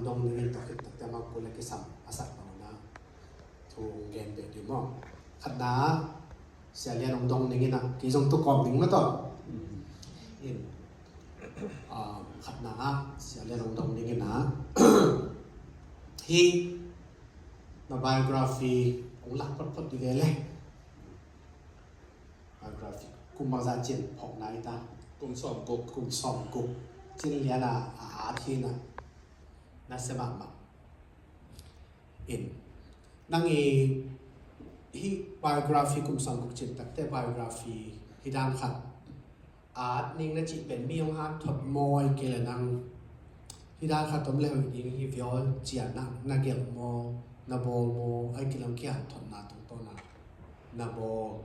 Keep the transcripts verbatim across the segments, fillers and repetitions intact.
Dong ningin tawh khit takte amau pu le kisam a sak bangna thu gen peh ding maw? Khatna ah Sia Lian hong dong ningin ah kei zong tu kawm ding maw tawh. In, ah, khatna ah Sia Lian hong dong ningin ah hi na biography hong lak photphot ding ve le. Biography kum bangzah cin phawk nai ta? Kum sawm guk. Kum sawm guk. Cin lian a a at hi na, na sia mahmah. In, nang i hi biography kum sawm guk cin takte biography hi dan khat at ning na cih pen mi hong hanthot maw, ai kei le nang hi dan khat om le hoih ding hi viol cian na, na gelh maw, na bawl maw, ai kei le hong kihanthotna tungtawna na bawl.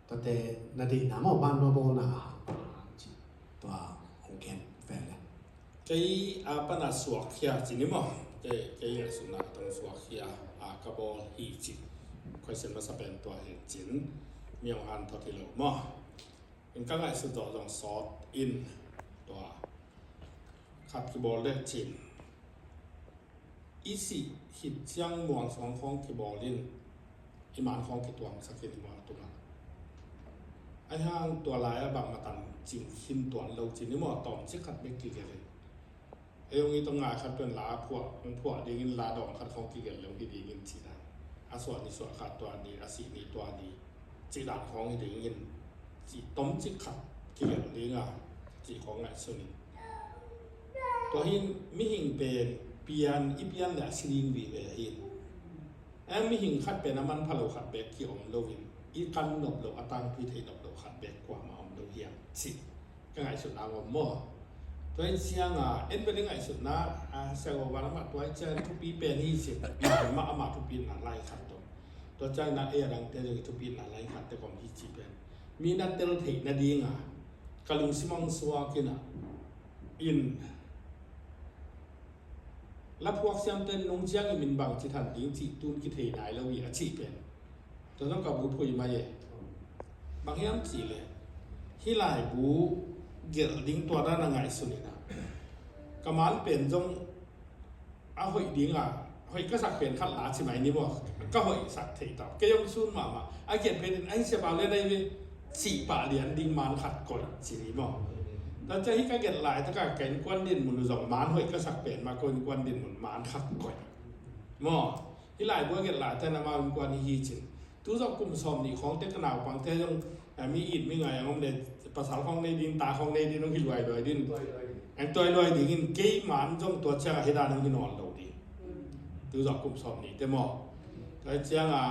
Tuate na deihna maw, ban maw, bawlna a hang, a hang cih tua hong gen ve le. Kei a pana suakkhia cin hi maw? Kei, kei ngaihsutna tawh suakkhia a ka bawl hi cin. Question masa pen tua hi cin. Mi hong hanthot hi lo maw? In ka ngaihsut zawh zong sawt in tua khat kibawl le cin. I sih khit ciang muang suang khawng kibawl in, i man khawng kituangsak in i mual tungah. Ahi hang tua lai-ah bangmah tan cing khin tuan lo cin hi maw, tawmcik khat bek kigelh in. Ei hong i tawh ngai khat pen la phuah, hong phuah dingin la dawng khat khawng kigelh lo hi dingin cih dan. A suah ni suah khat tua ni, a sih ni tua ni. Cih dan khawng hi dingin cih tawmcik khat kigelh ding a, cih khawng ngaihsun in. Tua hin mihing pen pian, i pian le a si ding vive hi. Ei mihing khat pen a manpha lo khat bek ki-om lo in, i kan nop lo, a tangtui thei nop lo khat bek kuamah om lo hiam cih ka ngaihsutna om maw? Tua hi ciang a, en bel i ngaihsutna a, sia go van amah tua hi ciang thupi pen hi ci, mah amah thupina lai khat tawh. Tua ciang na ei a dangte zong i thupina lai khat te kom hi ci pen. Mi na tel theih nadinga ka lungsim hong suak in a, in la phuak siamte nung ciang i min bang ci than ding cih tun kithei nai lo hi a cih pen. Tua zong ka bu phui mai e. Bang hiam cih leh hih laibu gelh ding tua dan a ngaihsun in a, ka man pen zong a hoih ding a, hoih ka sak pen khat la ci mai ni maw? Ka hoih sak thei tau. Kei hong sun mahmah. A kian pen in a hi sia pau lian a hi ve cih pah lian ding man khat koih ci ni maw? Tua ciang hih ka gelh laitak a ka innkuan dinmun uh zong man hoih ka sak pen mah ka innkuan dinmun man khat koih maw? Hih laibu a gelh laitak in amau innkuan hi hi cin. Tu zong kum sawm nih khawng te ka naupangte zong, eh, mi it mi ngai ang om le, pasal khawng nei din, ta khawng nei din, hong hi luailuai din. Ang tuailuai dingin kei man zong tua ciang a hi dan hong hi nawn lo ding. Tu zong kum sawm nih te maw? Tua ciang a,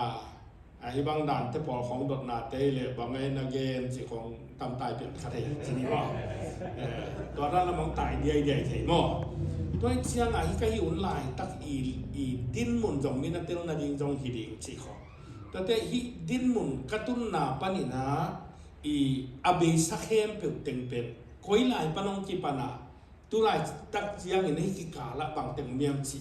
a hi bang dan te pawl khawng dotna te hi le, bang ei na gen cih khawng tam tai pian kha thei, ci ni maw? Eh, tua dan lam hong tai diaidiai thei maw? Tua ciang a hi ka hi un laitak i, i dinmun zong mi na tel nading zong hi ding cih khawng. Tuate hih dinmun ka tunna panin a, i a beisa khempeuh teng pen koi lai pan hong kipan a, tu laitak ciangin hih kikal ah bang teng om hiam cih,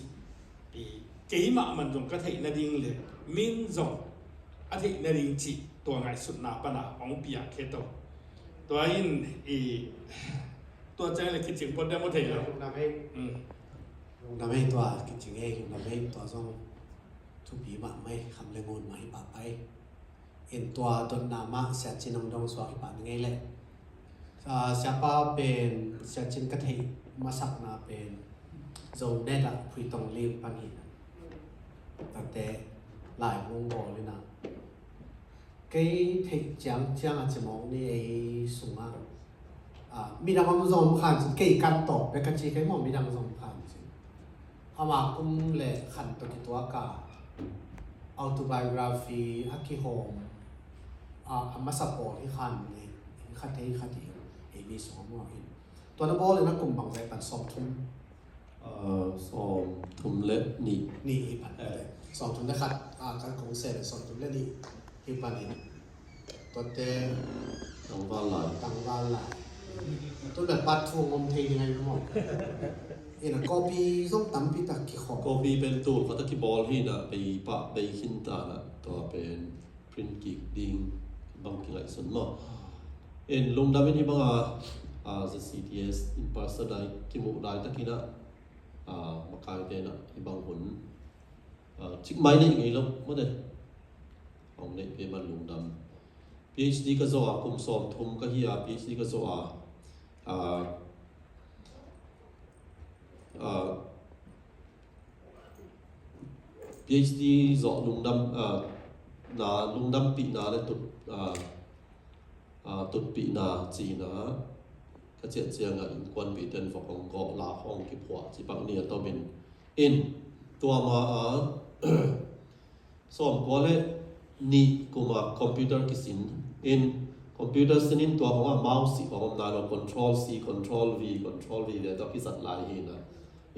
i keimah man zong ka theih nading le min zong a theih nading cih tua ngaihsutna pan a hong piak khe to. Tua in i tua ciang le kicing pawt deuh maw thei lo. Lungdam ei. Mm. Lungdam ei tua kicing ei, lungdam ei tua zong thupi mahmah ei, kham le ngun mah hi pah pah ei. In tua dotna mah Sia Cin hong dong suak hi pah ning ei leh. Ah, siapa pen, Sia Cin ka theih masakna pen Zonet ah Phuitong Lim pan hi na. Tate laibu hong bawl hi na. Kei theih ciangciang a cimawh ni ei sungah, ah, midang om zong om khan cin, kei kan tawp bek ka ci kei maw, midang zong om khan cin. Ama kum le khan tawh kituak a autobiography a kihawm a, a masa pawl hi khan le, hi khat hi khat hi, ei mi sungah maw in. Tua na bawl in a kum bang zai pan sawmthum. Ah, sawmthum le nih. Nih hi pan. Eh. Sawmthum le khat, ah, kan kong se le sawmthum le nih hi pan in. Tuate tangval lai. Tangval lai. Tu le part two ngom thei ni ngai maw. Ina copy zong tampi tak kikhawm. Copy pen tul khat a kibawl hi na, bei pah, bei khin ta na, tua pen print kik ding bang kingaihsun maw. En lungdam in hi bang a, ah, Z C T S in person dai kimuh dai takin a, ah, Ina, i bang hun, ah, cikmai neih ngei lo mate. Hong neih pia man lungdam. PhD ka zawh a, kum sawm thum ka hi a, PhD ka zawh a, ah, ah, PhD zawh lungdam, ah, na lungdampihna le tut, ah, ah, tutpihna cihna ka ciah ciangah innkuanpihte in vok hong gawh, lak hong kiphuah, cipak ni a tomin. In, tua ma a, sawmkua le nih kuma computer kisin in, computer sin in tua hong a mouse hong om nai lo, control C, control V, control V ve tawh kizat lai hi na.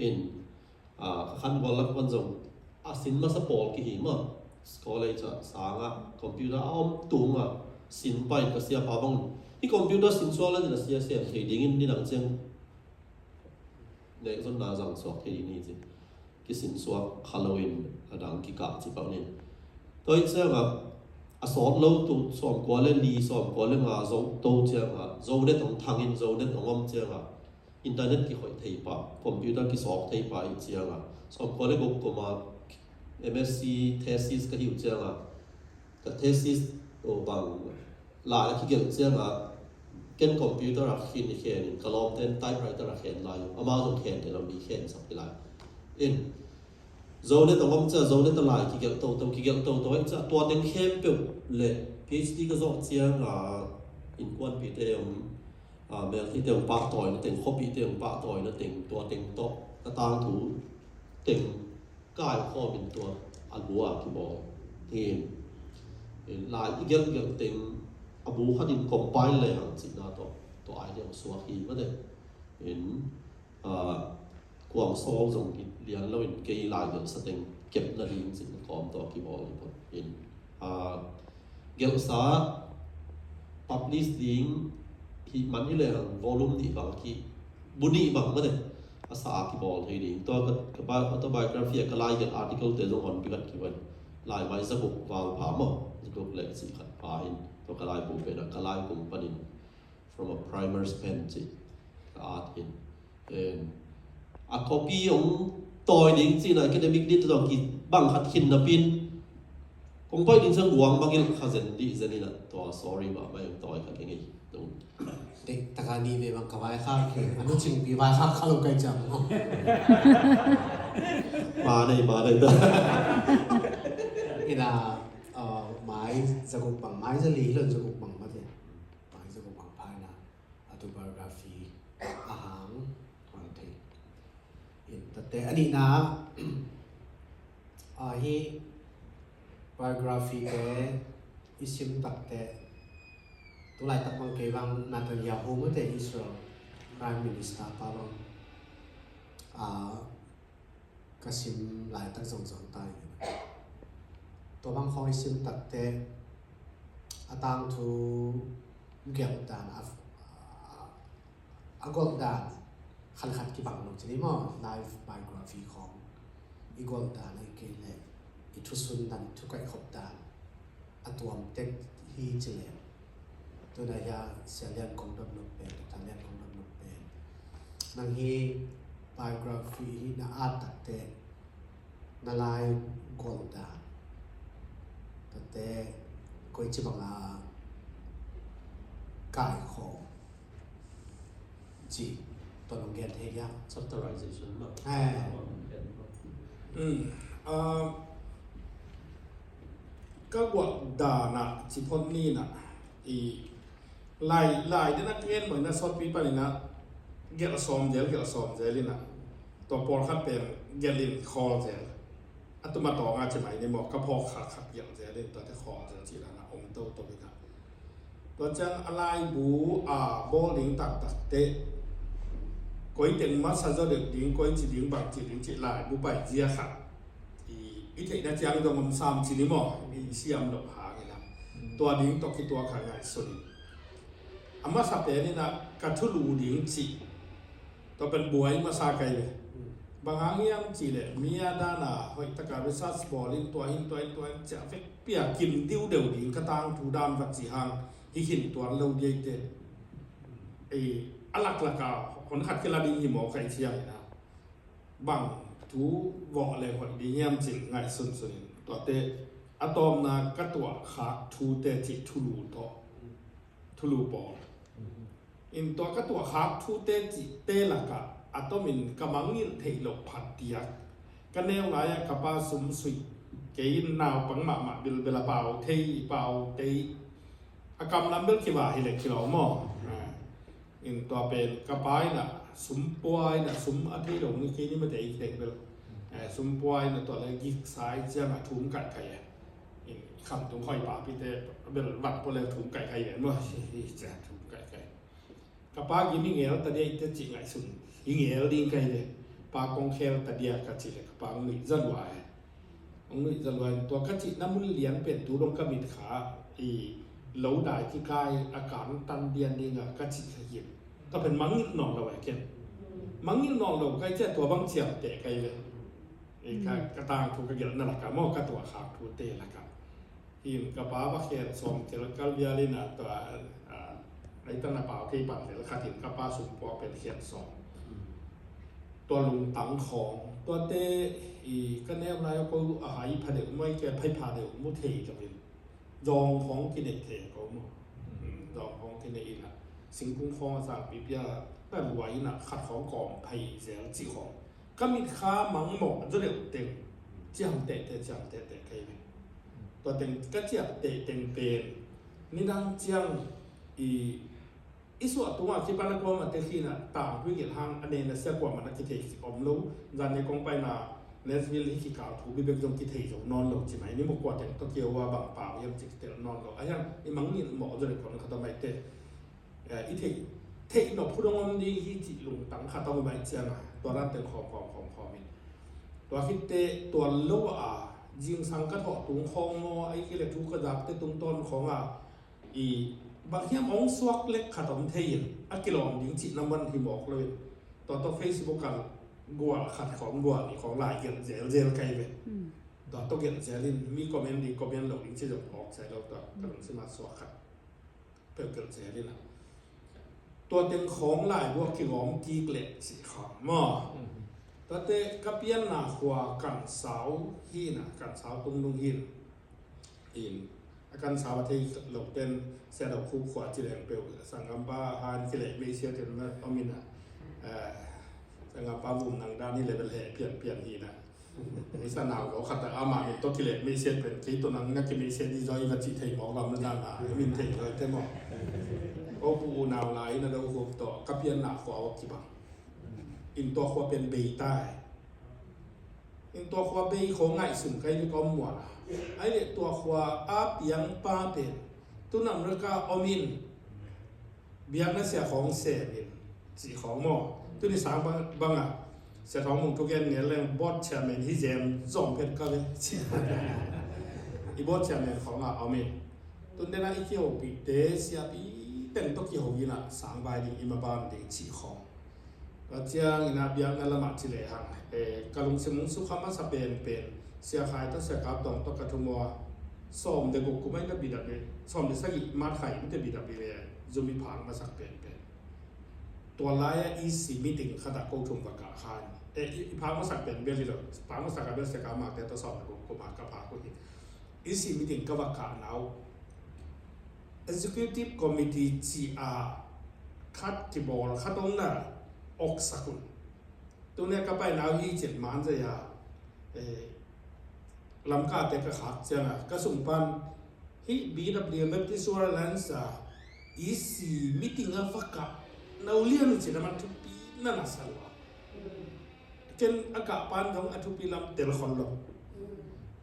In, ah, ka khan gual lak pan zong a sin masa pawl kihi ma. College ah sangah computer a om tungah sin pain ka siapa bang, i computer sin suak le din a sia sem thei dingin ni dang ciang nek zonna zang suak thei ding hi ci. Kisin suak kha loin a dang kikah ci pah nin. Tua hi ciangah a sawt lo tu sawmkua le li, sawmkua le nga zo to ciangah Zonet hong thangin, Zonet hong om ciangah internet kikhoih thei pah, computer kisawk thei pah i ciangah, sawmkua le guk kuma MSc thesis ka hi uh ciangah, ka thesis, oh, bang lai a kigelh ciangah ken computer a khin i khen in, ka lawmte in typewriter a khen lai uh, amau zong khen thei lo, mi khen sak hi lai. In, Zonet a om ciah, Zonet a lai kigelh toto, kigelh toto, ai ciah, tua teng khempeuh le PhD ka zawh ciangah innkuanpihte om, ah, meltheite hong pahtawina teng, khuapihte hong pahtawina teng, tua teng tawh ka tangthu teng kaikhawmin tua a lua kibawl hi. In, lai i gelhgelh teng a bu khatin compile le hang cihna tawh tua idea hong suak hi mate. In, ah, kuang sawl zong hi lian loin kei lai gelhsa teng kepna ding cihna kawm tawh kibawl hi pawh in, ah, gelhsa publish ding hih man hi le hang volume nih bang a ki, bu nih bang mate, a sa a kibawl thei ding. Tua ka, ka bi-, autobiography a ka lai gelh article te zong hon bigat kibawl. Lai mai zaguk val pha maw, zaguk le cih khat pha in. Tua ka lai bu pen a ka lai kung panin From a Primer's Pen ci ka at in. Em, a copy hong tawi ding cihna academic ding tawh kibang khat khin napin kong paih ding sang guang bangin kha zen dih zen in a, tua sorry mahmah hong tawi kha kei ngei. Tung. Dek taka ni ve bang ka vai kha kei, a nu cingpi vai kha kha lo kai ciang. Ma nei, ma nei ta. Ina, uh, mai zaguk bang, mai zali lo zaguk bang mate. Mai zaguk bang pha ina, autobiography a hang hong thei. In tate a nihna, ah, hi biography te i sim takte, tu laitak bang kei bang Netanyahu mate, Israel Prime Minister pa bang, ah, ka sim laitak zongzong ta in. Tua bang khawng i sim takte a tangthu gelh dan a, a, a golh dan khankhat kibang lo ci ni maw, life biography khawng i golh dan a, i kei le i thusun dan, i thukaih khop dan a tuam tek hi ci le. Tuna hia Sia Lian kong dot nop pen, Doctor Lian kong dot nop pen, nang hi biography hi na at takte na lai golh dan tate koi ci bang a kaikhawm ci, tua nong gen thei dia? Chapterization mah. Eh. Mm. Ah, ka guah dan a ci phot ni na, i lai, lai den a ka gen mawh ina sawtpi panin a gelh sawm zel, gelh sawm zel ina, tua pawlkhat pen gelh in khawl zel. A tuma tawng a ci mai ni maw, ka phawk khat khat gelh zel in tuate khawl zel cih dan a om toto ina. Tua ciang a laibu a bawl ding taktak teh koi teng masa zaw deuh ding, koi ci ding, bang ci ding cih laibu pai zia khat i, i theihna ciang dong om sam ci ni maw, i siam loh hang ina. Mm. Tua ding tawh kituak kha ngaihsun in. A masa pen ina ka thulu ding cih. Tua pen buai masa kai ve. Mm. Bang hang hiam cih leh mi a dan a hoih taka research bawl in tua in, tua in, tua in ciah vek pia kim diudeu ding ka tangthu dan va ci hang hi khin tuan lo diai te. Ei, a laklak a hon khat kila ding hi maw kai ciang ina. Bang Thu vawh le hoih ding hiam cih ngaihsun sunin, tuate a tawpna ka tuahkhak thute cih thulu tawh, thulu pawl. In tua ka tuahkhak thute cihte lakah a tomin ka mangngilh theih loh phat diak, ka neu lai-ah ka pa sum suih, kei in naupang mahmah bilbel a pau thei, pau tei, a kam lam bel kiva hi le kilawm maw? In tua pen ka pa in ah sum pua in ah, sum a thei lo ni kei ni mate i teng bel, eh, sum pua in ah tua le gik sai ciang ah thum kaikai eh. In kham tung hoi pa pite bel vat pua le thum kaikai eh maw? Hi, hi, cia thum kaikai. Ka pa gim i ngel ta dia i te cih ngaihsun, i ngel ding kai le, pa kong khel ta dia ka cih le ka pa ang nuih za lua eh. Ang nuih za lua in tua ka cihna mun lian pen tu dong ka mit kha i lo dai kikai a kan tan dian ding a ka cih kha hi. Ka pen mangngilh nawn lo eh ken. Mangngilh nawn lo kai cia tua bang ciamteh kai ve. Ka, ka tangthu ka gelhna lakah maw, ka tuahkhak thute lakah. Hin ka pa va khen sawm kel kal vial in ah tua, ah, ai tan a pau kei pan vel khat in ka pa sum pua pen khen sawm. Tua lungtang khawng, tuate i ka neu lai ko a hai pha deuh maw, i ke phai pha deuh mu thei lo in. Zawng khawng kinei thei ko maw? Zawng khawng kinei in ah singkung khawng a sang pipia ka lua in ah khat khawng kawm phai zel cih khawng. Ka mit kha mangmawh zaw deuh teng ciamteh teh, ciamteh teh kai ve. Tua teng ka ciamteh teng pen nidang ciang i, i suah tungah kipan a kuamah te khin ah tangthu i gelh hang a nena sia kuamah na kithei om lo. Zan ne kong paina Nashville hi kikal thu bibek zong kithei zo nawn lo ci mai ni maw, kua teng tawh kio a bang pau hiam ci kitel nawn lo. A hiang i mangngilh mawh zaw deuh khawng khat a mai te. Eh, i theih, theih nop hu dong om ding hi cih lungtang khat a om bai ciang a, tua dan teng khawm, khawm, khawm, khawm in. Tua khit teh, tua lo a, zingsang ka thawh tung khawng maw, ai kei le thu ka zak te tungtawn khawng a, i bang hiam ong suak lek khat om thei in, a kilawm ding cihna man hi mawk lo in. Tua tawh Facebook a gual khat khawng, gual nih khawng lai gelh zelzel kai ve. Tua tawh gelh zel in, mi comment ding comment lo ding ci zong phawk sai lo tua, ka lungsim a suak khat. Peuhpeuh zel in a. Tua teng khawng laibu a kigawm kik leh cih khawng maw? Tuate ka pianna khua Kansau hi in a, Kansau tungnung hi in. In, a Kansau a thei lo ten Sia Do Khup khua ci leng peuh, sanggampa han kileh meisia ten om in a. Eh, sanggampa Vum Nang Dan hi le bel heh pianpian hi in a. Ei sa nau lo khat a ama min tawh kileh meisiat pen kei tawh nang na kimeisiat di zaw i va cih thei mawk lam na dan a, i min thei zaw i te mawk. Ko pu u nau lai na Do Khup tawh ka pianna khua a kibang. In tua khua pen bei ta e. In tua khua bei khawng ngaihsun kai ni kawm muan a. Ai leh tua khua a piang pa pen tu America om in. Biakna sia khawng sem in cih khawng maw? Tuni sang bang, bang a Sia Thawng Mung thugen ngel leng board chairman hi zem zom phet ka ve. I board chairman khawng a om in. Tun dena i kihopihte siapi teng tawh kiho in a sang vai ding i maban ding cih khawng. Tua ciang in a biakna lamah ci lehang, eh, ka lungsim hong sukha masa penpen Sia Khai tawh Sia Kap Tawng tawh ka thu mua. Sawm le guk kum a in a B W, sawm le sagih March kha in te B W le zum i phak masak penpen. Tua lai-ah E C meeting khat ah ko thum va kah khan. Eh, i, i phak masak pen bel hi lo. Phak masak a bel Sia Kap Mak te tawh sawm le guk kum a ka phak uh hi. E C meeting ka va kahna uh. Executive Committee ci a khat kibawl khat hong na awksak un. Tuni a ka paina uh hi cin man zai a, eh, Lamka te ka khak ciang a, ka sung pan hih B W Baptist World Alliance a E C meeting a va kah na uh lian cin a man thupi na na sa lua. Ken a kah pan dong a thupi lam tel khol lo.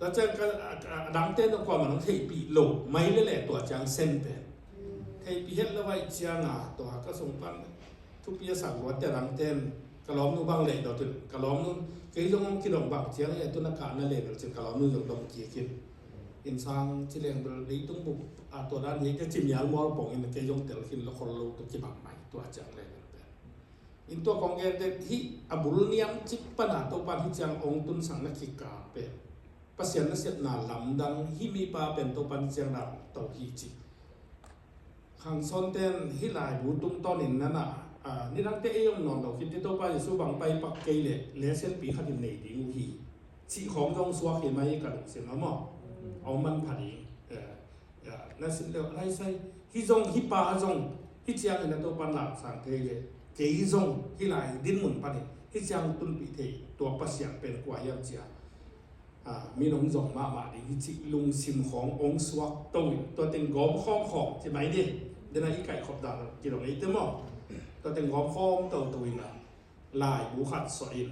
Tua ciang ka, a, a, a dangte dong kuamah nong theihpih lo mai lele tua ciang sen pen. Theihpih het lo vai ciang a tua ka sung pan thupi a sak lua te dangte in ka lawmnu bang leh dawt in ka lawmnu kei zong hong kidong bang ciang e tun a kahna level cin ka lawmnu zong dong kik in. Innsang ci leng bel leitung bup a tua dan hi ka ci mial mual pong in kei zong tel khin lo khol lo tua kibang mai tua ciang level pen. In tua kong gen te hih a bul niam cik pan a Topan hih ciang ong tun sang na kikal pen Pasian nasepna lamdang hih mipa pen Topan hih ciang dan to hi ci. Khang Sawn ten hih laibu tungtawn in na na Nidangte ei om nawn lo khit teh Topa Jesu bang pai pak kei leh lesen pi khat in nei ding uh hi, cih khawng zong suak hi mai ka lungsim a maw. A om manpha ding. Na sin leh a lai sai, hih zong, hih pa zong hih ciangin a Topan lamsang thei leh kei zong hih lai dinmun panin hih ciang tunpih thei tua Pasian pen kua hiam cia, min hong zong mahmah ding hi cih lungsim khawng hong suak to in tua teng gawm khawm khawm ci mai ni. Dena i kaihkhop dan kidong eite maw. Tua teng gawm khawm toto in a laibu khat suah in,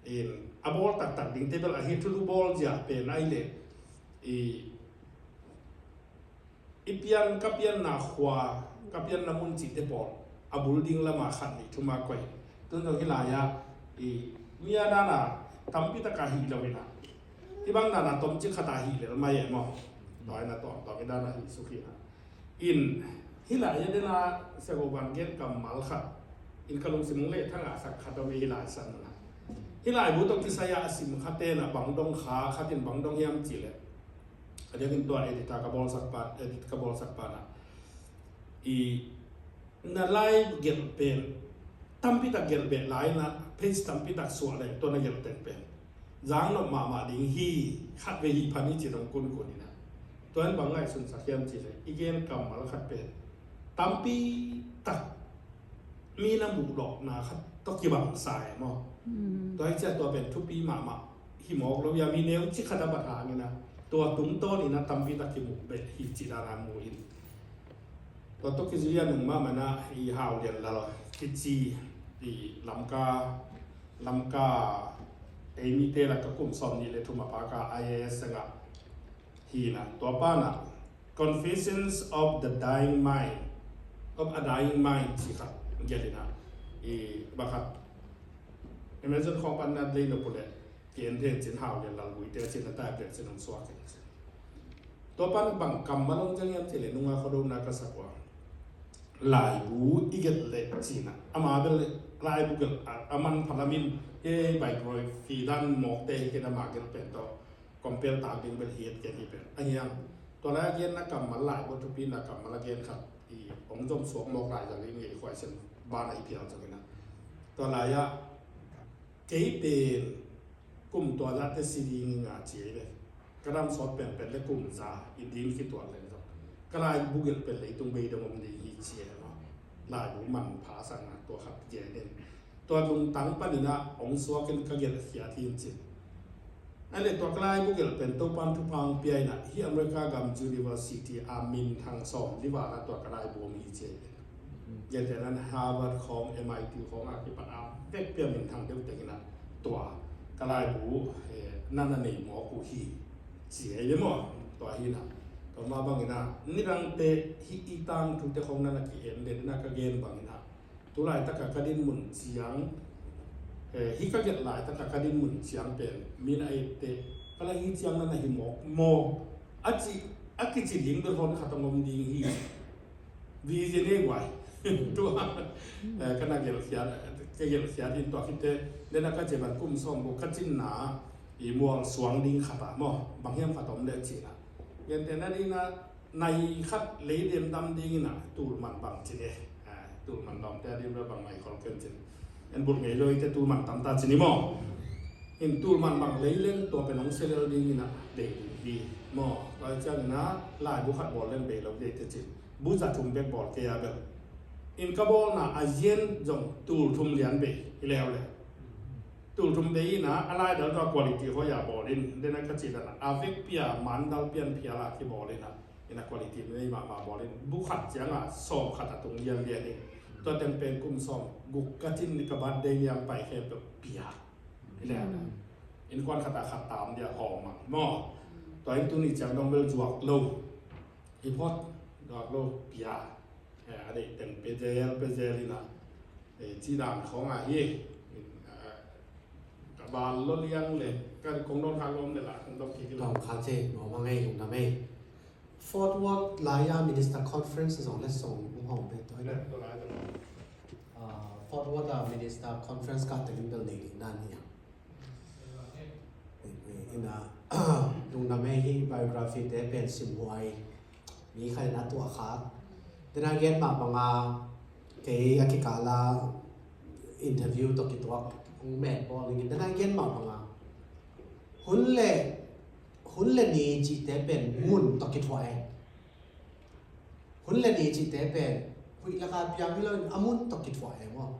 in a bawl taktak dingte bel ahi, thulu bawl zia pen ahi leh i i pian, ka pianna khua, ka pianna mun cihte pawl a bul ding lama khat nih thuma koih. Tun zong hih lai-ah i mi a dana tampi taka hih lo in a, hih bang dana tomcik khata hih lel mai e maw. Tua in a tawmtawm i dana hih suk hi in a. In hih lai-ah dena Sia Go Van gen kammal khat in ka lungsim hong leh thangah sak khat om e hih lai san in a. Hih laibu tawh kisai-ah a sim khat in a bang dong kha, khat in bang dong hiam cih leh, a diakin tua editor ka bawlsak pa, edit ka bawlsak pa na i na lai gelh pen tampi tak gelh beh lai na, page tampi tak suah leh tua na gelh teng pen zang nop mahmah ding hi, khat vei hih phan hi ci dong kunkun in a. Tua in bang ngaihsun sak hiam cih leh i gen kammal khat pen tampi tak mi na muh lawhna khat tawh kibang sa e maw. Tua hi ciah tua pen thupi mahmah hi mawk lo, ia mi neu ci khat a bat hangin a tua tungtawn in a tampi tak kimuh beh hi ci dan a mu in. Tua tawh kizui a nung mahmah na i Hau Lian Lal kici i Lamka, Lamka ei mite lak ka kum sawm nih le thum a paka I A S sengah hi na, tua pa na Confessions of the Dying Mind, of a Dying Mind ci khat gelh in a, i bakhat Amazon khawng pan na lei nop uh leh ki en thei cin, Hau Lian Lal Guite cin na type leh cin hong suak in cin. Tua pan bang kammal hong zang hiam cih leh nunga khuado na ka sak uh a, laibu i gelh leh cin a, ama bel laibu gelh a, a manpha lamin ei biography dan mawkte hi kei na, ama gelh pen tawh compare tak ding bel hi et ken hi pen. A hiang tua lai a genna kammal, laibu thupi na kammal a gen khat i hong zom suak mawk lai zang ding i khuai sen ban a i phial zong in a. Tua lai-ah kei pen kum tua zate si ding nga ci ei ve. Ka dam sawt penpen le kum za i ding kituat leng zong ka laibu gelh pen leitung beidong om ding hi ci ei maw. Laibu manpha sang a tua khat gen in. Tua lungtang panin a hong suak in ka gelhkhiat hi in cin. Ahih leh tua ka laibu gelh pen Topan thupha hong pia in a, hih America gam university a minthang sawm li val a tua ka laibu om hi ci ei. Gentehna in Harvard khawng, M I T khawng a kipat a vekpi a minthang deuh teng in a tua ka laibu, eh, na na nei mawk uh hi ci ei ve maw. Tua hi in a, tua mah bangin a nidangte hih i tangthute khawng na na ki-en leh na ka gen bangin a, tu laitak a ka dinmun ciang, eh, hih ka gelh laitak a ka dinmun ciang pen mi na ette ka la hi ciang na na hi mawk maw a ci, a kici ding bel hon khat hong om ding hi. Vision ei guai. Tua, eh, ka na gelhkhiat, ka gelhkhiat in tua khit teh, dena ka ci bang kum sawm buk ka cinna i mual suang ding khat a maw, bang hiam khat om leh cin a. Gentehna ding a, nai khat lei lian dam ding in a, tul man bang cin e. Ah, tul man dawmte a ding bel bang mai khol ken cin. En bul ngei lo i te tul man tam ta cin i maw. In tul man bang lei leng tua pen hong sia lel ding in a, lei ding hi maw. Tua ciang in a, laibu khat bawl leng bei lo dei te cin. Bu za thum bek bawl kei a bel. In ka bawlna a yen zong tul thum lian bei hi leuleu. Tul thum bei in a, a laidal tua quality hoih a bawl in, dena ka cih dan a, a vekpi a mandal pian phial a kibawl in a, in a quality nei mahmah bawl in, bu khat ciang a sawm khat a tung lianlian in. Tua teng pen kum sawm guk ka cin ni ka birthday ni a pai khempeuh pia. Hi leuleu. Innkuan khat a khat tam dia hawm mang maw. Tua in tuni ciang dong bel zuak lo. Hi phot, zuak lo, pia. Eh, a deih teng pia zel, pia zel in a. Eh, ci dan khawng a hi. Eh, ka bal lo liang le, ka kong dong kha lom le la, kong dong kik lo. Dong kha ce, mawh mang ei, lungdam ei. Fort Worth lai-a Minister Conference zong letsong uh hawm ve tua. Letsong lai zong. Ah, Fort Worth a Minister Conference ka teng in bel nei ding dan hi a. Ina, lungdam ei, hih biography te pen simhuai mi khat in a tuah kha. Tena gen mah banga Kei a kikala interview tawh kituak hong met bawl dingin, dan a gen mah banga hun le, hun le ni cihte pen mun tawh kithuah e. Hun le ni cihte pen huih laka piang hi loin a mun tawh kithuah e maw?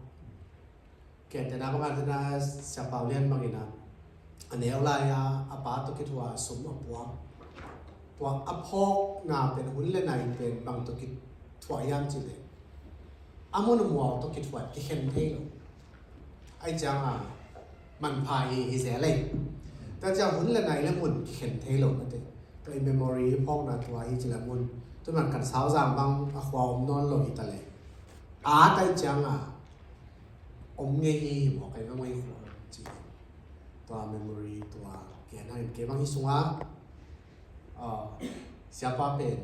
Kei tena banga tena Sia Pau Lian bangina a neu lai-a a pa tawh kithuah sum a puak. Tua a phawkna pen hun le nai pen bang tawh kithuah hiam cih leh a mun a mual tawh kithuah, kikhen thei lo. Ai cianga manpha hi hi zel ei. Tua ciang hun le nai le mun kikhen thei lo mate. Tua i memory phawkna tua hi ci le mun. Tua man kan sauzang bang a khua om nawn lo hi ta le. A tai cianga om ngei hi hi maw, kai bang ngei khua ci. Tua memory tua kei na in kei bang hi sunga, ah, siapa pen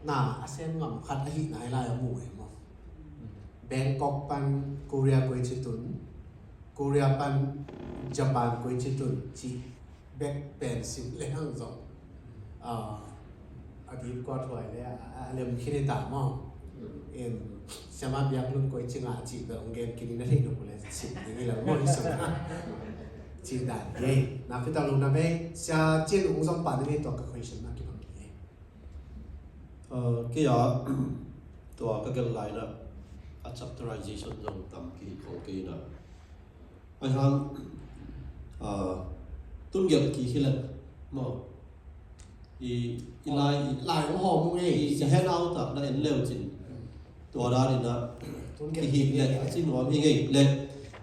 na a sem ngam khat ahi nai lai a mu e maw? Bangkok pan Korea koi ci tun, Korea pan Japan koi ci tun ci bek pen sim le hang zong, ah, a dip kua thuai le a, a lem khin i ta maw? In siama biak lun koi ci nga ci bek ong gen kini na thei lo le sim ding i lo maw i sung. Ci dan hi ei. Na pita lung na mei sia cin ung zong pa ding i tua ka question na kibang hi ei. Kei a tua ka gelh lai na a chapterization zong tam ki khol kei na. Ai hang tun gelh ki hi leh maw, i, i lai, i lai ong hawm ung ei, i, i handout ah na en leu cin tua dan in a kihik leh a ci nuam hi ngei leh.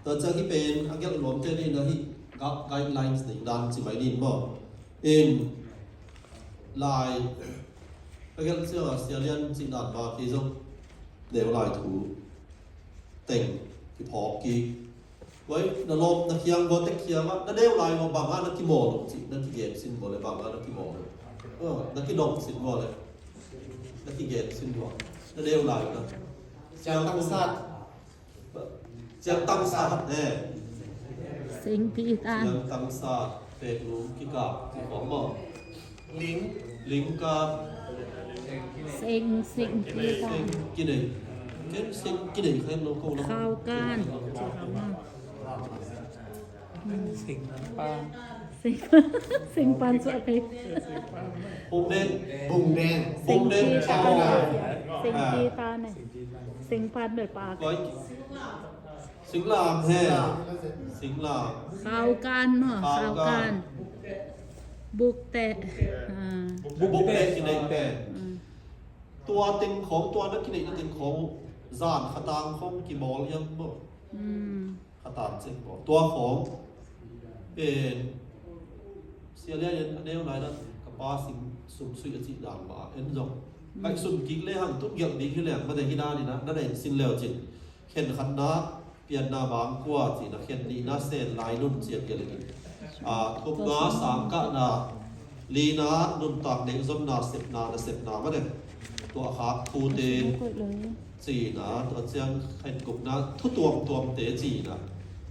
Tua ciang hi pen a gelh nuamte ding in a hi guidelines ding dan ci mai ding maw. In lai a gelh ciang a Sia Lian cih dan mah kei zong neu lai thu teng kiphawk kik. Wai, na lawm na khiang baw tek khiang ah na neu lai baw bang ah na kimawl uh cih na kigen sin baw le bang ah na kimawl uh. Na kidong sin baw le na kigen sin baw na neu lai uh na. Ciang tang sat. Ciang tang sat he. Sing pi tan. Ciang tang sat pek lum kikap kikawm maw. Ling. Ling kap. Sing, sing pi tan. Sing kinei. Ken sing kinei khen lo ko lo. Khau kan. Sing pan. Sing, sing pan suah pek. Bung den. Bung den. Bung den. Sing pi tan. Sing pi tan. Sing pan bek pak. Singlam he. Singlam. Khau kan maw, khau kan. Bukte. Bukte kinei pen. Tua teng khawng, tua na kinei na teng khawng zan khatang khawng kibawl hiam maw? Khatang ceng bawl tua khawng pen Sia Lian in a neu lai na ka pa sing sum sui a cih dan mah en zong. Kai sum kik le hang tun gelh ding hi leng mate hi dan in a na na en sin leu cin. Khen khatna pianna bang kua cina, khen nihna sen lai nun cian gelh in. Thumna sang kahna, lina nuntak nengzomna sepna na sepna mate. Tua khak thute cina, tua ciang khen gukna thu tuamtuamte cina.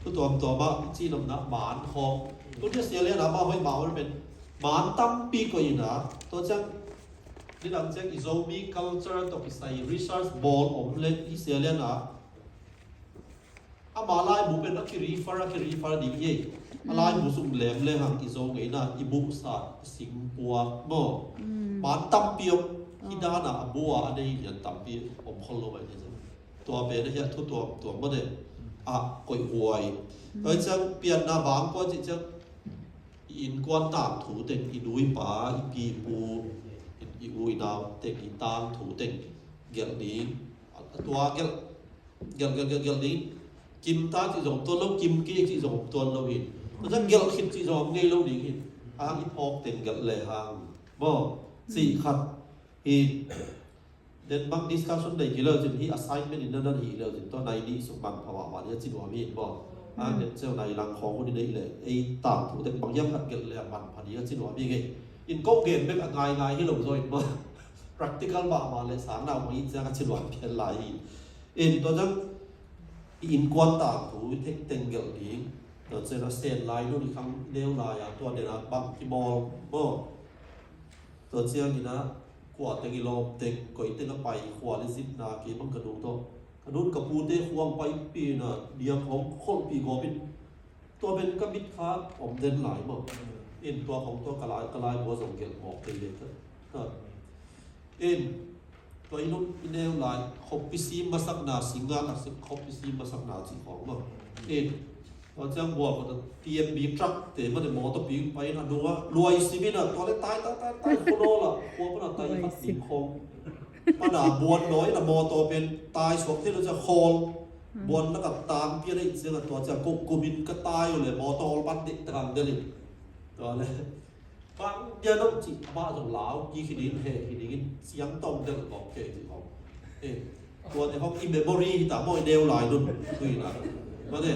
Thu tuamtuam ah cinopna man khawng. Tun dia Sia Lian a mah hoih mah hoih pen man tampi koih ina. Tua ciang nidang ciang i Zomi culture tawh kisai research bawl om le i Sia Lian a ama laibu pen a ki-refer, a ki-refer ding hi. A laibu sung lem le hang i Zo ngeina i buhsa i singpuak maw. Man tampi om hi dan a a bua a nei lian tampi om khol lo bai ni. Tua pen a hiah thu tuamtuam mawte a koih huai. Tua hi ciang pianna bang kua cih ciang i innkuan tangthu teng, i nu i pa, i pi i pu, i, i u i nau teng i tangthu teng gelh ding. A tua gelh, gelh, gelh, gelh, gelh ding. Kim ta cih zong tuan lo, kim kei cih zong tuan lo hi. Tua ciang gelh khit cih zong ngei lo ding hi. A hang i phawk teng gelh le hang maw, cih khat hi. Then bang discussion nei kei leu cin hi assignment in na nan hi leu cin tua nai nih suk manpha mahmah ding a ci nuam hi maw. A then ceu nai lang khawng hun i neih leh ei tangthu tek bang hiam khat gelh leh a manpha ding a ci nuam hi ngei. In ko gen bek a ngaingai hi lo zaw in maw. Practical mahmah leh sang nau mah in ciang a ci nuam pian lai hi. In tua ciang i innkuan tangthu i theih teng gelh ding. Tua ciang a sen lai nun i khang neu lai a tua den a bang kimawl maw. Tua ciang in a Khua teng i lawm teng, koi teng a pai, khua le zipna kei bang ka nu tawh. Ka nun ka pute khuang pai pi na, diang hong kholh pi gawp in. Tua pen ka mit kha om den lai maw. In tua hong tua ka lai, ka lai bua zong gelh mawk kei le ka. Ka. In tua i nun i neu lai, khoppi sim masakna, singa ka si, khoppi sim masakna ci khong maw. In Tua ciang bual khat a T M B truck te mah te mawtaw pi pai in a nung a luai sim in a tua le tai tai tai tai khua nawl a khua pan a tai khat ding khong. Pan a buan nawi in a mawtaw pen tai suak thei lo ciang khawl. Buan lak a tang pian a it ciang a tua ciang ko kum in ka tai uh le mawtaw hawl pan dek tak ang del in. Tua le Bang dia nong ci a bah zong lau ki hi ding he hi ding in siang tong del kong kei ci kong. Eh, tua te hong i memory hi ta maw i neu lai nun tui na. Mate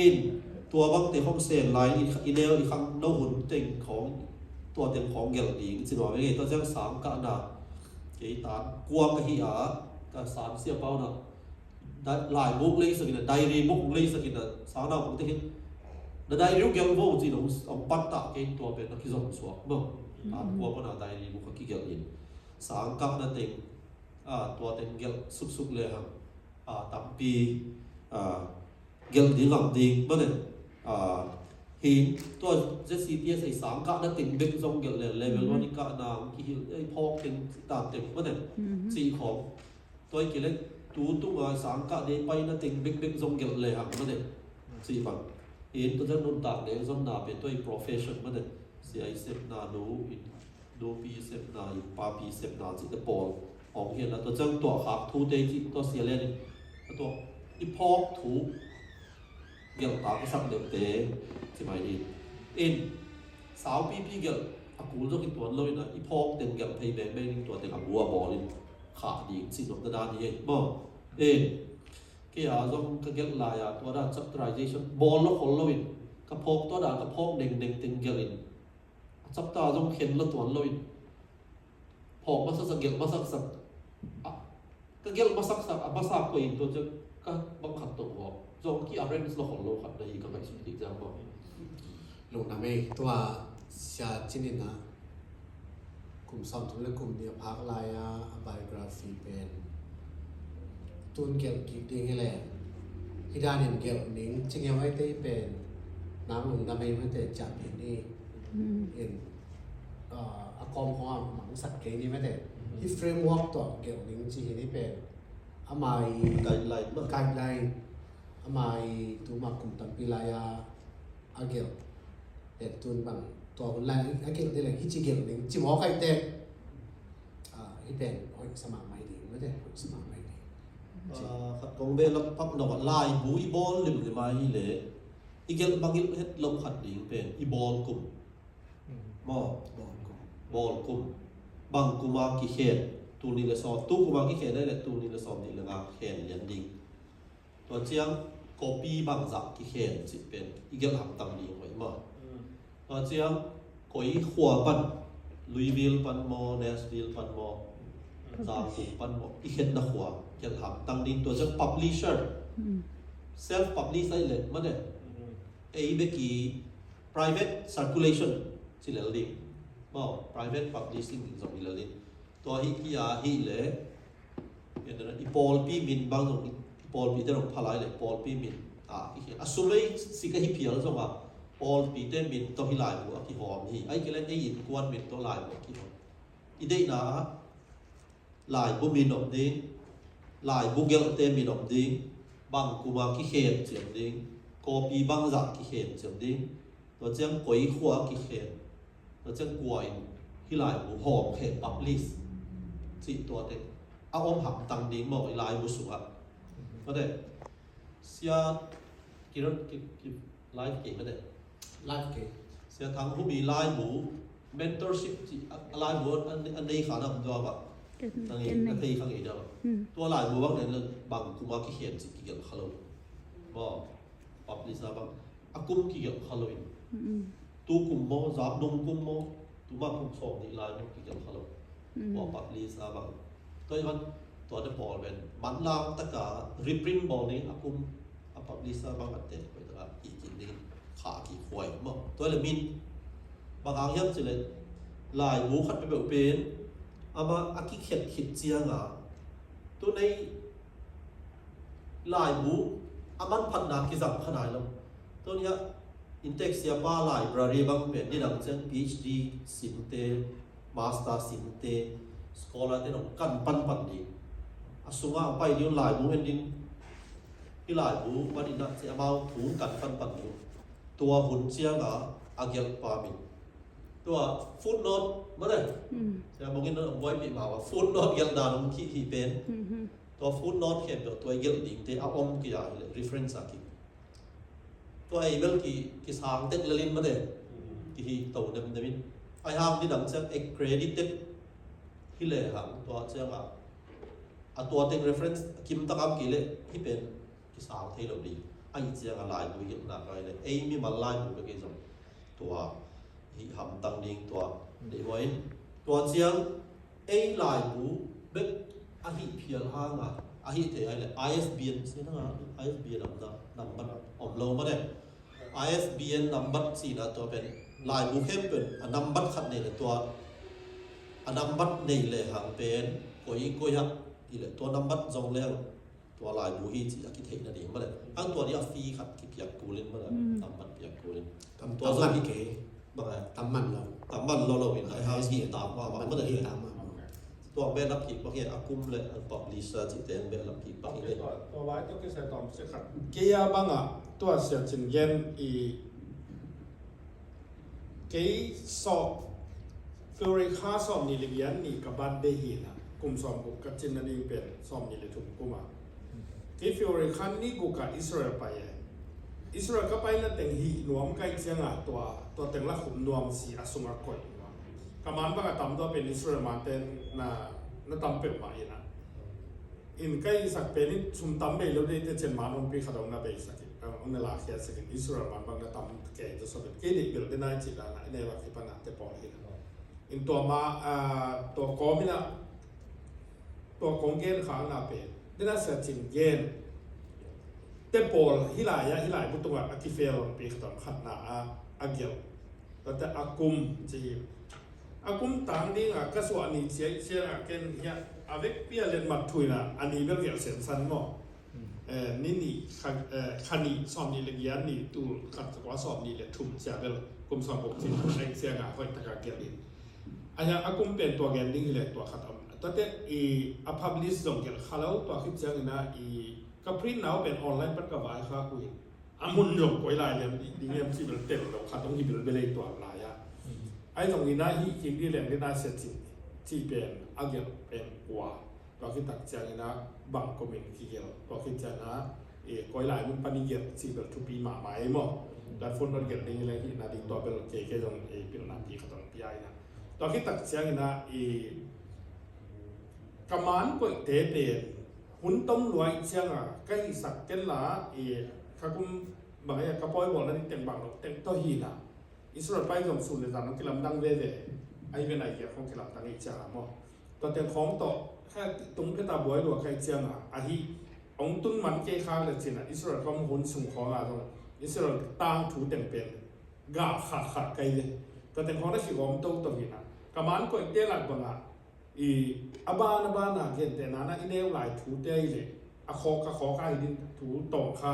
in tua bang te hong sen lai i neu i khang no hun teng kong tua teng kong gel ding ci nuam eng ei tua ciang sang kah na kei tan kua ka hi a ka san sia pau na. Dai-, laibu leisak in a, diary book leisak in a, sang nau kong te hin. Na diary uh gelh vo ci nong, ong pan ta kei tua pen a kizom suak maw. A, kua pan a diary book a kigelh in. Sang kah na teng, a, tua teng gelh suksuk le hang. A, tampi, a, gelh ding lam ding, maw ne. A, hin, tua Z C T S ei sang kah na teng bek zong gelh le, level one i kah na, kihil, ei phawk teng, ta teng, maw ne. Ci khong. Tua i kile tu tunga sang kah dei paina teng bekbek zong gelh le hang mate. Ci bang in tua zan nuntak dei zonna pe tua i profession mate. Sia i sepna nu in nupi sepna in papi sepna ci te pawl hong hian la tua zan tua khak thu te ci tua sia len in tua i phawk thu gelh ta ka sak deuh te ci mai in in saupipi gelh a kul zong i tuan lo in a i phawk teng gelh phei beng beng in tua teng a bu a bawl in khah ding cih nopna dan hi hei maw. Eh, kei a zong ka gelh lai a tua dan chapterization bawl lo khol lo in ka phawk tua dan ka phawk neng neng teng gelh in a chapter zong khen lo tuan lo in phawk masaksak gelh masaksak a ka gelh masaksak a masa koi in tua ciang ka bang khat tawh vawk zong ki arrange lo khol lo khat na hi ka ngaihsut ding ciang maw. Lungdam ei tua sia cinin a kum sawmthum le kum nih a phak lai-a a biography pen tun gelh kik ding hi leh hih danin gelh ning ci ngeu aite pen nang lungdam ei mate ciapin hi. In a kawm khawng a mangsak kei ni mate hih framework tawh gelh ning ci hi ni pen ama i guideline ama i tuma kum tampi lai-a a gelh pen tun bang tua hun lai a gelh ding le hih ci gelh ding ci mawk aite hih pen hoih sa mahmah ding mate hoih sa mahmah ding. Khat kong ve lak pak lo a laibu i bawl limlim a hi le i gelh mangilh het loh khat ding pen i bawl kum maw bawl kum bang kuma kikhen tul nih le sawm tu kuma kikhen le tul nih le sawm nih le nga khen lian ding. Tua ciang kopi bangzah kikhen cih pen i gelh hamtang ding hoih maw. Tua ciang koi khua pan Louisville pan maw Nashville pan maw Zangkung pan maw i khenna khua gelh hamtang ding tua ciang publisher self publish ai le mane ei beki private circulation ci lel ding maw private publishing ding zong i lel ding. Tua hi hi a hi le i pawlpi min bang zong i pawlpi te zong phalai le pawlpi min a i hi a sum ei sik a hi phial zong a pawlpi te min tawh hi laibu a kihawm hi ai kile ei innkuan min tawh laibu a kihawm i deihna a laibu min om ding laibu gelhte min om ding bang kuma kikhen ciam ding kopi bangzah kikhen ciam ding tua ciang koi khua kikhen tua ciang kua in hi laibu hawm khen publish cih tua te a om hamtang ding maw i laibu sungah mate sia kiron ki live kei mate live kei sia thang humi laibu mentorship cih a laibu a nei kha na om dua ba nang i na thei kha ngei dua ba tua laibu bang nen bang kuma kikhen cih kigelh kha lo maw publish na bang a kum kigelh kha lo in tu kum maw zap nung kum maw tu ma kum sawm nih lai maw kigelh kha lo tua publish na bang tua i van tua te pawl ven manlang taka reprint bawl ding a kum a publish na bang a ten koi taka i kin ding kha ki khuai maw tua le min bang hang hiam ci le laibu khat peuhpeuh pen Amah a kikhet khit cianga tunei laibu a manphatna kizang kha nai lo. Tuni-ah Intex siapa library bang pen nidang ciang PhD simte, master simte, scholar te nong kan panpan ding. A sungah a pai ding laibu en ding. Hi laibu maninah ci amau thu kan panpan ding. Tua hun cianga a gelhpa min tua footnote mate. Sia bangin a buaipih mah a footnote gelhdan om khih hi pen. Tua footnote khempeuh tua i gelh dingte a om kei a hileh reference a ki tua ei bel ki, kisang tek lelin mate. Kihi to demdemin ai hang nidang ciang accredited hi le hang tua cianga a tua teng reference kim takam kei le hi pen kisang thei lo ding. Ahi cianga laibu i gelhna kai le ei mimal laibu bek ei zong tua hi hamtang ding tua deih huai in tua ciang ei laibu bek ahi phial hanga ahi thei ai le ISBN sina ISBN nambat om lo mate. ISBN nambat sina tua pen laibu khempeuh a nambat khat nei le tua a nambat nei le hang pen koi koi hak i le tua nambat zong le hang tua laibu hi ci a kitheih nading male. Ang tua ni a fee khat kipiak kulin male. Tamman piak kulin. Tam tua zong hi kei. Bang ai tamman lo. Tamman lo lo in ai hang hi tam ma ma male. Tua behlap kik bang hi a kum le ang publisher ci te ang behlap kik bang hi le. Tua vai tua kisai tom se khat. Kei a bang a tua sia cin gen i Kei sawm, February kha sawm nih le giat ni ka birthday hi na, kum sawm guk ka cin na ding pen sawm nih le thum kum a. Kei February kha ni guk a Israel pai e. Israel ka pai na teng hi nuam kai cianga tua, tua teng la khum nuam si a sung a koih nuam. Ka man bang a tam tua pen Israel man ten na, na tam peuh mah hi na. In ka i sak pen in sum tam bei lo dei te cen man hong pi khat hong na bei sak in, hong na la khia sak in Israel man bang na tam kei to so bet kei dei bil dei nai ci la na i nei wa ki pa na te pawl hi na. In tua ma, ah, tua kawm in a, tua kawm gen khang na pen dei na sia cin gen te pawl hi lai a, hi lai bu tung a, a ki fel hong pi khat hong khat na a, a gel. Tua te a kum ci hi. A kum tang ding a ka suah ni ciai ciai a ken hiah a vekpi a let mat thuina a ni bel gelh sensan maw? Eh, ni ni kha, eh, kha ni sawm ni le giat ni tul khat ka kua sawm ni le thum cia bel kum sawm guk cin a cia nga hoih taka gelh in. A hiah a kum pen tua gen ding hi le tua khat om. Tua te i a publish zong gelh kha lo tua khit ciangin a i ka print nau pen online pat ka vai kha ku in. A mun zong koi lai liam ding liam ci bel tel lo khat hong hi bel bel ei tuam lai a. Ai zong ina hi kik di leng di na sia ci, ci pen a gelh pen kua. Tua khit tak ciang ina bang komin ki gelh tua khit ciang ina koi lai mun pan i gelh ci bel thupi mahmah ei maw. Tua phone dot gelh ding leng hi na ding tua bel kei kei zong pilna pi khat hong pia ina. Tua khit tak ciang ina ka man koih te pen hun tom luai cianga ka hihsak ken la i ka kum bang a ka pawi bawlna ding teng bang lo teng tawh hi na Israel pai zong sun le zan hong kilamdang veve. Ahi ve nai kiak hong kilamdang i cianga maw? Tua teng khawng tawh kha tung pheta buai lua kai cianga ahi hong tun man kei khak le cina Israel khawng hun sung khawnga zong Israel tang thu teng pen gal khak khak kai ve. Tua teng khawng na si gawm to to hi na ka man koih te lak banga I a ban a ban a gentehna na i neu lai thute ahi le a khawk a khawk a hi ding thu tawng kha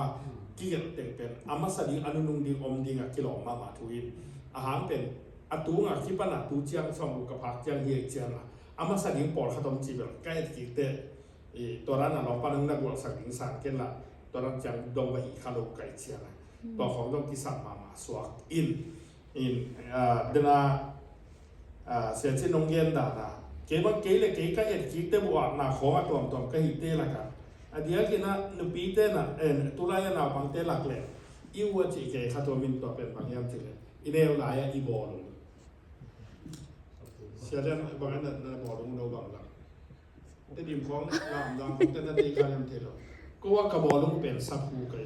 kigelh teng pen a masa ding a nunung ding om ding a kilawm mahmah thu in a hang pen a tunga kipan a tu ciang sawm ka phak ciang hi ei ciang a a masa ding pawl khat om ci bel ka et kik te i tua dan a lawng pan na gualsak ding sang ken la tua dan ciang dong va hi kha lo kai ciang a tua khawng dong kisam mahmah suak in in dena Sia Cin nong gen dan a kei bang kei le kei ka et kik te buakna khawng a tuamtuam ka hih te lak a a diakin a nupi te na tulai a naupang te lak le i ua cih kei kha tua min tua pen bang hiam cih le i neu lai a i bawlung. Sia Lian bang a na bawlung no bang lak. Tedim khawng lamdang khawng te na tei kha liam thei lo. Ko a ka bawlung pen saphuk kai.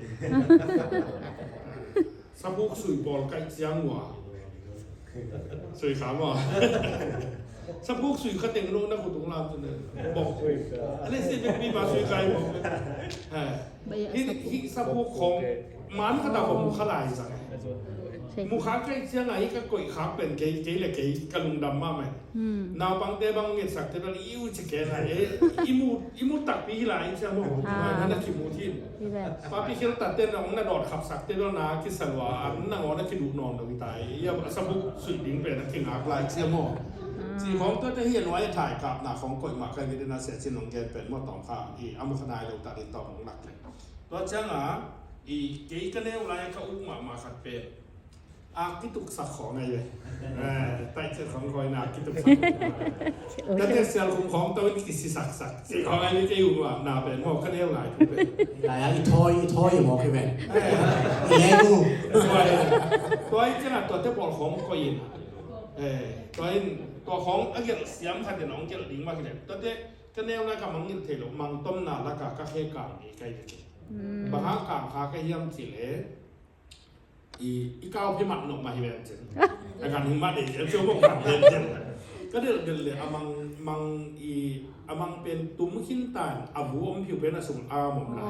Saphuk sui pawl kai ciang ua. Sui kha maw? Saphuk sui kha teng lo na khutung lam tu ne. Bawk. Ane si bek mi ba sui kai bawk. Hi saphuk khawng. Man khat a hong mu kha lai zang. Mu kha kei ciang a hi ka koih khak pen kei, kei le kei ka lungdam mahmah. Naupangte bang ngetsak te bel i u ci kei na e, i mu, i mu takpi hi lai ciang maw. Na na kimu thin. Papi khel tate na ong na dawt khapsak te bel na kisa lua, an na ngaw na kiduh nawn lo hi ta e. A sabuk suih ding pen a kingak lai ciang maw. Ci khawng tuate hi a nuai a thai kapna khawng koih mah ka hi dena sia cin ong gen pen maw tawng kha i a mu kha nai lo ta ding tawng ong lak le. Tua ciang a i kei ka neu lai ka uk mahmah khat pen a kituksak khawng ahi ve. Taicet khawng kawina kituksak. Tate sial khum khawng tawin kisisaksak ci khawng ahi ve kei uk mahmah pen maw ka neu lai tu pen. Lai a i thawi, i thawi maw kei pen. I neu. Tua i ciang a tuate pawl khawng koih in. Tua in tua khawng a gelh siam khat in hong gelh ding mah kei le. Tuate ka neu lai ka mangngilh thei lo, mangtomna laka ka khe kang ngei ka hi ve kei. Bang hang kang kha ka hiam ci le i, i kau phi mat nop mah hi ven cin. A kan hing mat dei cin, a cio bok kan ven cin. Ka delh delh le a mang, mang i, a mang pen tum khin tan a vu om phiu pen a sung a om lai.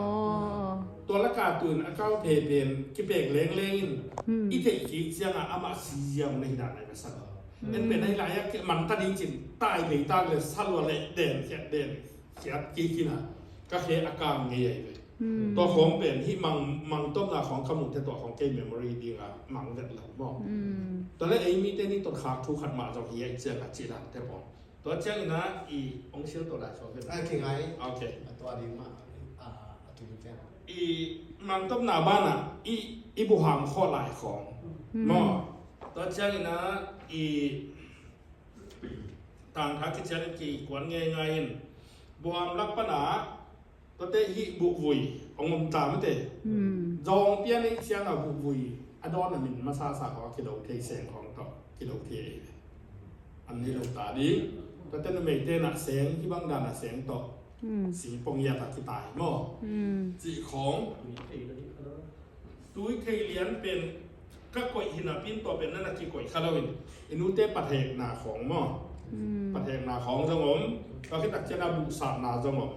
Tua laka tuin a kau phe pen kipek lengleng in i theih kik ciang a amah siam na hi dan ai ka sa lo. En pen ahi lai a keh man ta ding cin tai pei tak le sa lua le den khiat den khiat kik khin a ka khe a kang ngei ahi ve. Tua khawng pen hih mang, mangtomna khawng ka muhte tua khawng kei memory ding a mang vet lo maw. Tua le ei mite ni tot khak thu khat mah zong hi a i ciang a ci dan te pawl. Tua ciang ina i ong sil tua lai suak vet. Ai kingai. Ok. A tua ding mah a, a tung ciang. I mangtomna bana i, i buham khawh lai khawng maw. Tua ciang ina i tangtha kician kikuan ngeingai in buham lak pana tuate hih buhvui hong om ta mate. Zawng pian ei ciang a buhvui a dawn a min masasa khawng a kido thei seng khawng tawh kido thei ei ve. An nei lo ta ding. Tuate numeite na seng hih bang dan a seng tawh singpong iat a kitai maw. Cih khawng. Tui thei lian pen ka koih hi napi in tua pen na na kikoih kha lo in i nute pathekna khawng maw. Pathekna khawng zong om. Tua khit tak ciang a buhsatna zong om.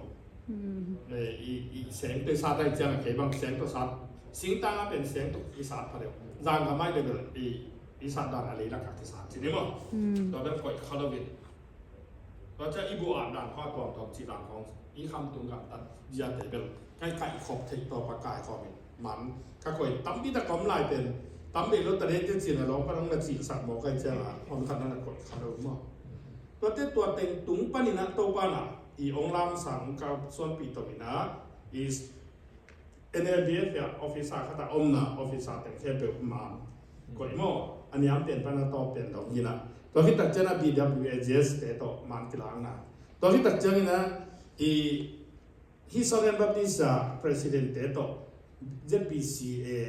I, i seng tawh i sat a hi ciang a kei bang seng tawh sat singtang a pen seng tawh i sat pha deuh zan ka mai deuh bel i, i sat dan a lei lak a kisat ci ni maw. Tua bel koih kha lo in. Tua ciang i buh at dan khawng a tuamtuam cih dan khawng i khamtung gamtat ziate bel kai kai khop theih tawh pa kai khawm in man ka koih tampi tak om lai pen tam bei lo ta dei te cin a lawng pan hong na cihsak mawk ai ciang a hong khat na na koih kha lo maw. Tuate tua teng tung panin a Topa na i ong lamsang ka suanpih tawh in a i N L D F a officer khat a omna officer teng khempeuh man koih maw. A niam pen pan a tawp pen dong hi na. Tua khit tak ciang a B W A G S te tawh man kilangna. Tua khit tak ciang in a i hih Southern Baptist a president te tawh Z B C A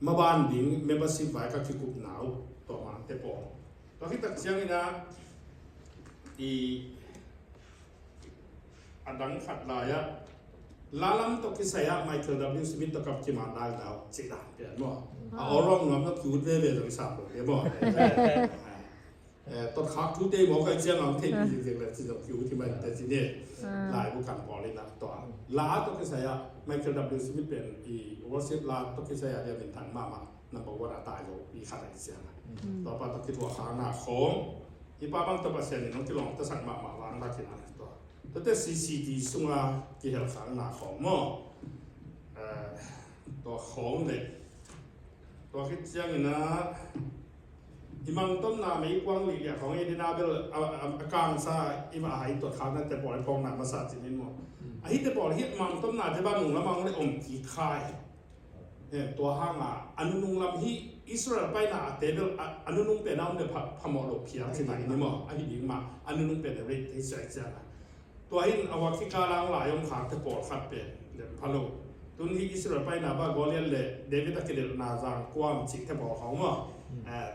maban ding membership vai ka kikupna uh tua man te pawl. Tua khit tak ciang in a i a dang khat lai ah la lam tawh kisai ah Michael W Smith tawh kap kiman lai dau cih dan pian maw. A awlrawng nuam tawh ki-ut veve zong i sam lo hi maw. Tot khak thute maw kai ciang ang thei pi zingzing le ci zong ki-ut hi mai te ci ni. Lai bu kan pawl in ah tua la tawh kisai ah Michael W Smith pen i worship la tawh kisai ah dia min thang mahmah number one a tai lo i khat a i ciang a. Tua pa tawh kithuah khakna khawng i pa bang tawh Pasian in hong kilawm tasak mahmah vang lakin a tua. Tuate C C T sunga kihelkhakna khawng maw. Tua khawng le tua khit ciangin a i mangtomna meikuang lihliah khawng i dina bel a kangsa i mah hai tuat khakna te pawl i phawkna masa cinin maw. Ahi te pawl hi mangtomna te ban nung lamang le om kik khai. Tua hanga a nunung lam hi Israel paina a tebel a nunung pena om le phamawh lo phial ci mai ni maw. Ahi ding mah a nunung pena rate thei siai cianga tua hin a wak kikalang lai om khakte pawlkhat pen lem pha lo. Tun hi Israel paina ba Goliath le David a kidelhna zang kuam cihte pawl khawng maw.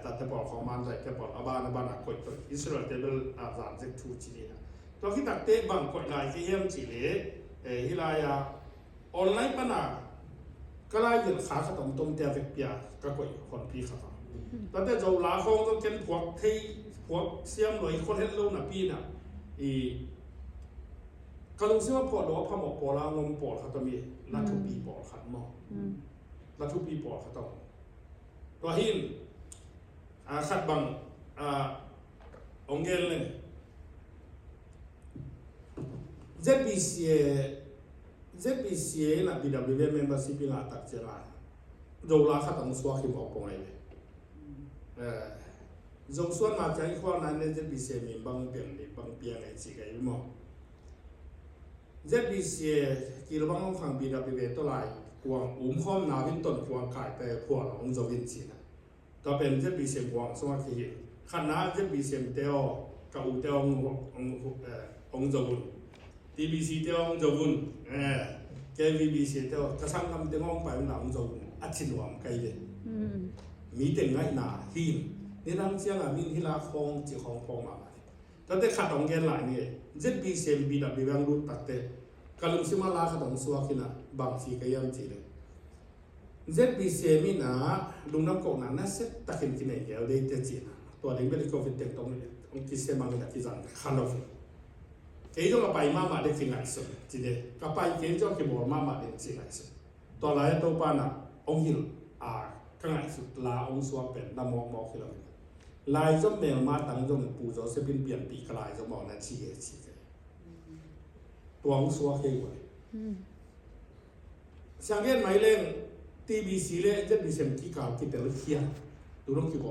Tate pawl khawng manzaite pawl a ban a ban a koih koih Israel tebel a zan zek thu ci ni a tua khitakte bang koih lai kei hiam cih le hi lai a online pana ka lai gelh kha khat om tomte a vekpi a ka koih honpi khat a. Tate Zo la khawng zong ken phuak thei phuak siam lo i khol het lo napi na i ka lungsim a phuah lo a phamawh pawl a ngom pawl khat om i na thupi pawl khat maw. La thupi pawl khat om. Tua hi in, a, khat bang, a, ong gen leng. Z B C A, Z B C A in a B W A membership in a tak ciang a, Zo la khat ong suak hi mawk pong ai ve. Eh, Zo suan ma ciang i khual nai ne Z B C A mi bang piang ni bang piang ai ci kai maw. Z B C A kil bang ong khang B W A tawh lai kuang um khawm na vin ton kuang kai pe phual ong zo vin ci na. Tua pen Z B C M kuang sungah kihi. Khatna Z B C M te aw, ka u te aw, ong, ong, eh, ong zo un. T B C te aw, ong zo un. Eh, K V B C te aw, ka sanggam te aw, ong pai un la ong zo un. A ci nuam kai ve. Mm. Mi te ngaihna hi. Ni nang ciang a min hi la khong ci khong khong ma ma. Tate khat ong gen lai ni. Z B C M B W ang lut takte. Ka lungsim a la khat ong suak hi na bang ci ka hiam ci le. Z B C M in a lungdam kohna nasia takin kinei ngel dei te cihna. Tua ding bel i covid teng tong ong kisem ang ina kizang kha lo. Kei zong a pai mahmah dei kingaihsun ci de. Ka pai kei zong kibawl mahmah dei ci ngaihsun. Tua lai a Topa na ong hilh a ka ngaihsut la ong suak pen na mawkmawk hi lo. Lai zong melma tang zong Pu Joseph in pianpih ka lai zong mawk na ci e ci ke. Tua ong suak hi ua. Hmm. Siang gen mai leng T B C le Z B C M kikal kitel khia. Tu dong kibawl